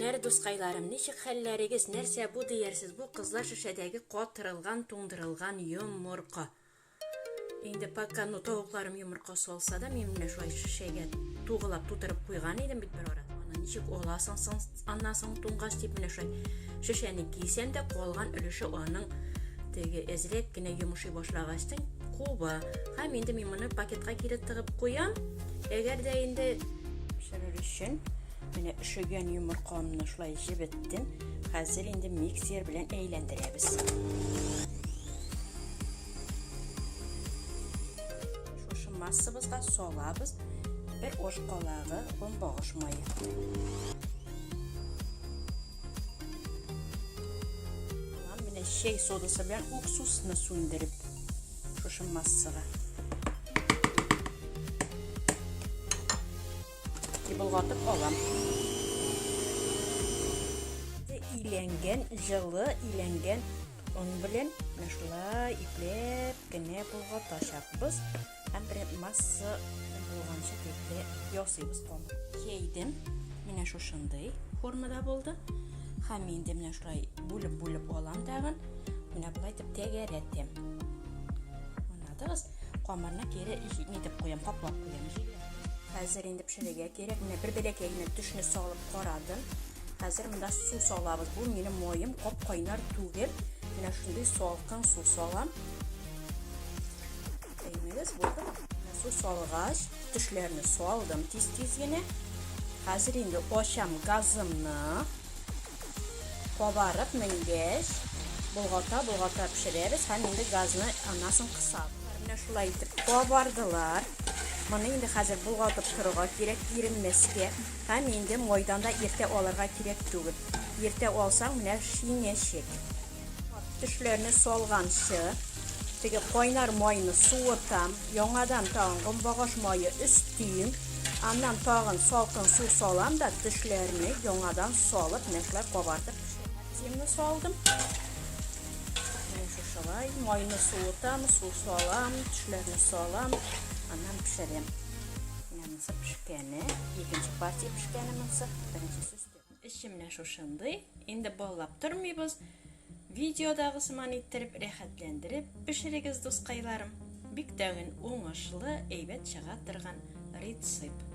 көннәр, дускайларым! Ничек хәлләрегез? Нәрсә бу диярсез? Бу кызлар шешәдәге катырылган, туңдырылган йомырка. Инде пока ну тавыкларым йомырка салса да, мин менә шулай шешәгә тугылап тутырып куйган идем бит бер ара. Аны ничек аласың соң, аннан соң туңгач дип менә шулай шешәне кисәм дә калган өлеше аның теге әзрәк кенә йомышый башлагачтын куба. Һәм инде мин моны пакетка кире тыгып куям. Әгәр дә инде пешерер өчен менә өшегән йомыркамны шулай җебеттем. Хәзер инде миксер белән әйләндерәбез. Шушы массабызга салабыз бер аш калагы гомбагыш мае. Менә чәй содасы белән уксусны сүндереп шушы массага. Болгатып алам. Иләнгән, җылы иләнгән он белән менә шулай ипләп кенә болгатачакбыз. Һәм бер масса булганчы тикле ясыйбыз камыр. Җәйдем. Менә шушындый формада булды. Һәм инде менә шулай бүлеп-бүлеп алам тагын. Менә болай итеп тәгәрәтәм. Аңладыгыз? Камырны кире нитеп куям, каплап куям. Хәзер инде пешерергә кирәк. Менә бер бәләкәй генә төшне салып карадым. Хәзер монда су салабыз. Бу минем маем кап-кайнар түгел. Менә шундый салкын су салам. Әймегез булды. Менә су салгач, төшләрне салдым тиз-тиз генә. Хәзер инде ачам газымны. Кабарып менгәч, болгата-болгата пешерәбез һәм инде газны аннан соң кысабыз. Менә шулай итеп кабардылар. Моны инде хәзер болгатып торырга кирәк, иренмәскә. Һәм инде майдан да иртә алырга кирәк түгел. Иртә алсаң, менә шиңәчәк. Төшләрне салганчы, теге кайнар майны суытам, яңадан тагын гомбагаш мае өстим, аннан тагын салкын су салам да, төшләрне яңадан салып, менә шулай кабартып пешерәм. Партиямне салдым. Менә шушылай майны суытам, су салам, төшләрне салам, аннан пешерәм. Менә монысы пешкәне, икенче партия пешкәне монысы, беренчесе өсте. Эче менә шушындый. Инде баллап тормыйбыз. Видеодагы сыман иттереп, рәхәтләндереп пешерегез, дускайларым. Бик тәген уңышлы, әйбәт чыга торган рецепт.